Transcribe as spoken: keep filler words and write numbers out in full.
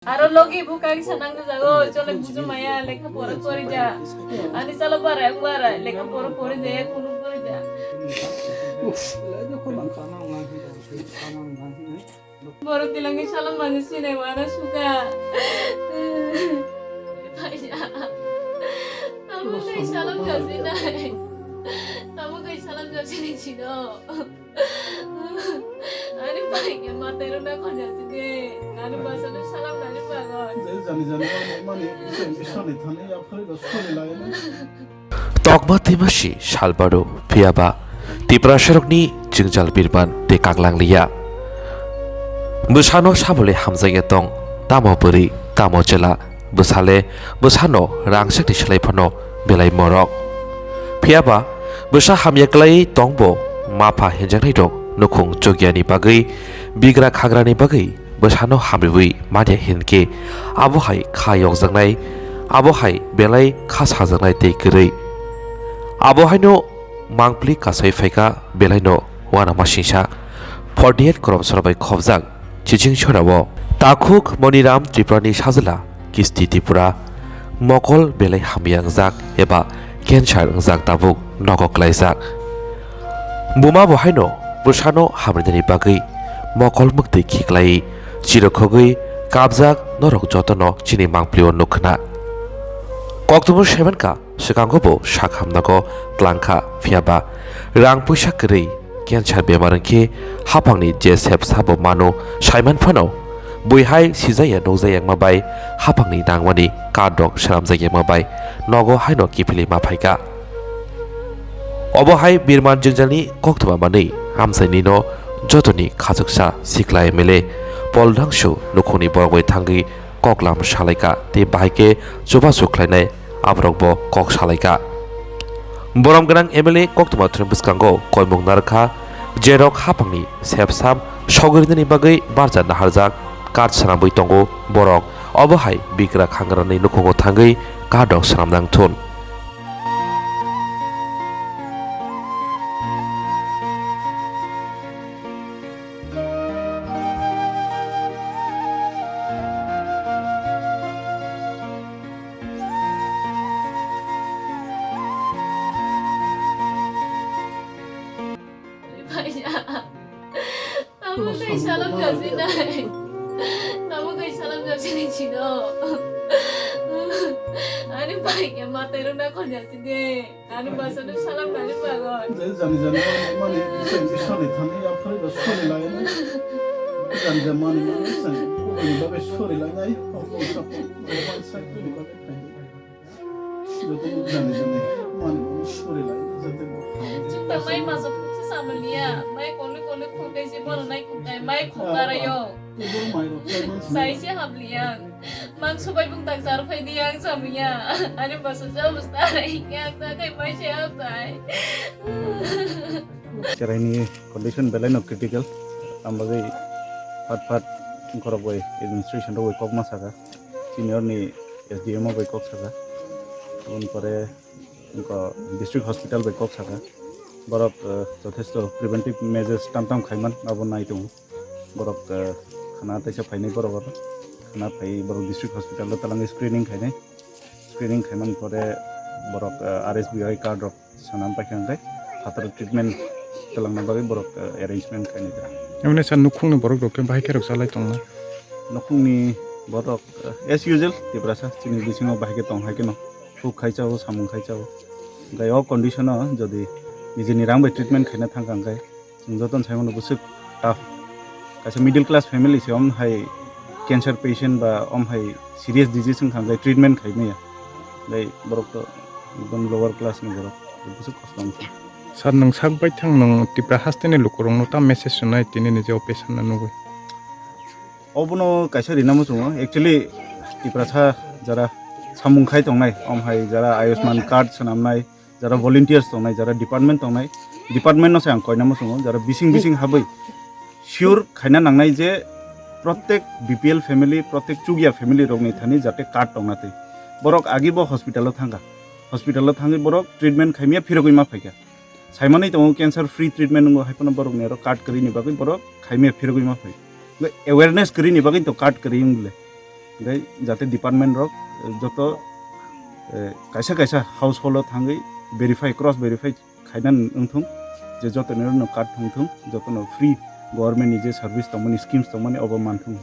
Aro logi bo kangsa nang jago, chole buju maya, lekha pora kori ja. Ani chalo bara, bara, lekha pora kori ja, kunu kori ja. Borok tilangni salam manwi sinai wana suka. Phaiya. Amo kai salam jasinai. Amo kai salam jasinai chino. Ani phaiya matai runa khonjati de. Ani basano salam nani pagon. Jani jani mani, mani, isani thani ya phari ba sori lai. Tokma twima si salbaro phiyaba Tiprasarokni jwngjal birman tei kaklang liya. Bwsano samole hamjakya tong, tamo bwrwi, tamo chwla, bwsale bwsano rangchakni slai phano belai morok. Phiyaba bwsa hamya kwlaiwi tongbo mapha hinjaknairok nukhung chukyani bagwi, bigra khagrani bagwi bwsano hamriwi manya hinkhe abo hai kha yokjaknai, abo hai belai kha sajaknai tei kwrwi. Abo haino mangpli kasai phaikha belaino uanama singsa forty eight korom sora bai khobjak chiching sorao. Takhuk Moniram Tripurani sajla Kisti Tripura mokol belai hamya wngjak eba cancer wngjak tabuk nogo klaijak. Buma bo haino bwsano hamrinani bagwi mokol mwktwi khiklaiwi chirokhogwi kabjak norok jotono chini mangpli o nukkhna. Koktwmung seven ka swkango bo sak hamnago tlangkha phiyaba rang puisa kwrwi cancer bemar wngkhe hapangni je sep sabo mano saiman phano bui hai sijaya nukjayakma bai hapangni nangmani card rok swnamjakyakma bai nogo haino kiphilwi ma phaikha. Obo hai birman jwngjalni koktwma manwi amchaini no jotoni khachuksa sikla M L A Paul Dhangsu nukhungni borok bai thangwi koklam salaikha tei bahai khe chubachu khlainai aborokbo kok salaikha. Borom gwnang M L A koktwma thwrwng bwskango koimung narwkha, jerok hapangni sepsam sogwirnani bagwi barja naharjak card swnamwi tongo borok, obo hai bigra khangrani nukhungo thangwi card rok swnamnang thun. Tamo kai salam jasinai. Tamo kai salam jasinai chino. Ani pai ya matai runa khon jasine. Ani basano salam nani pagon. Jani jani mani, mani, sani thani ya phari ba sori lai na. Jani jani mani, mani, sani, kobani babe sori lai na. Joto jani jani mani, mani, sori lai. Joto bo. Chukta mai maso phuksa samaliya, mai koli koli khuntai si bono nai khuntai, mai khunta rayo. Sai se habliya. Mangso bai bung tak jar phai di ang samya. Ani basa jabus ta rai ya ta kai mai se ang tai. Cheraini condition belai no critical. Ambagwi phat phat khorok bai administration rok bai kok ma saka. Senior ni S D M o bai kok saka. Aboni pore wngkha district hospital bai kok saka. Borok, eh, jothesto preventive measures tam tam khaiman abo nai tongo. Borok, eh, khana teisa phainai borok oro. Khana phai borok district hospital o talangwi screening khainai. Screening khaimani pore borok, eh, R S B I card rok swnam paikha hwnkhe phataro treatment twlangna bagwi borok, eh, arrangement khainai da. Emne sa nukhungni borok rok khe bahai khe rok chalai tongna? Nukhungni borok, eh, as usual Tiprasa chini bisingo bahai khe tong hai kheno. Khuk khai chao, samung khai chao. Hwnkhe o condition o jodi nijini rang bai treatment khaina thangkha hwnkhe Chwng jotono sai mano bwswk tough. Kaisa middle class family se om hai cancer patient ba om hai serious disease wngkha hwnkhe treatment khai maya. Tei borok to ekdom lower class ni borok bwswk kosto wngkha. Sir, nwng sak bai thang nwng Tipra haste ni lukurokno ta message rwnai tini ni je operation no nugwi? Obono kaisa rina muchungo. Actually, Tiprasa jara samung khai tongnai, om hai jara Ayushman card swnamnai, jara volunteers tongnai, jara department tongnai, department no se ang koina muchungo, jara bising bising habwi sure khaina nangnai je protek B P L family, protek chukya family rokni thani jate card tongna twi. Borok agi bo hospital o thangkha, hospital o thangwi borok treatment khaimya phirogwi ma phaikha. Saimanwi tongo cancer free treatment wngo, hai phano borokni oro card kwrwini bagwi borok khaimya phirogwi ma phai. Awareness kwrwini bagwi to card kwrwi wng le. Tei jate department rok, eh, joto, eh, kaisa kaisa household o thangwi verify, cross verify khaina wngthung, je joto ni no card thungthung, joto no free government ni je service tongmani, schemes tongmani obo manthung.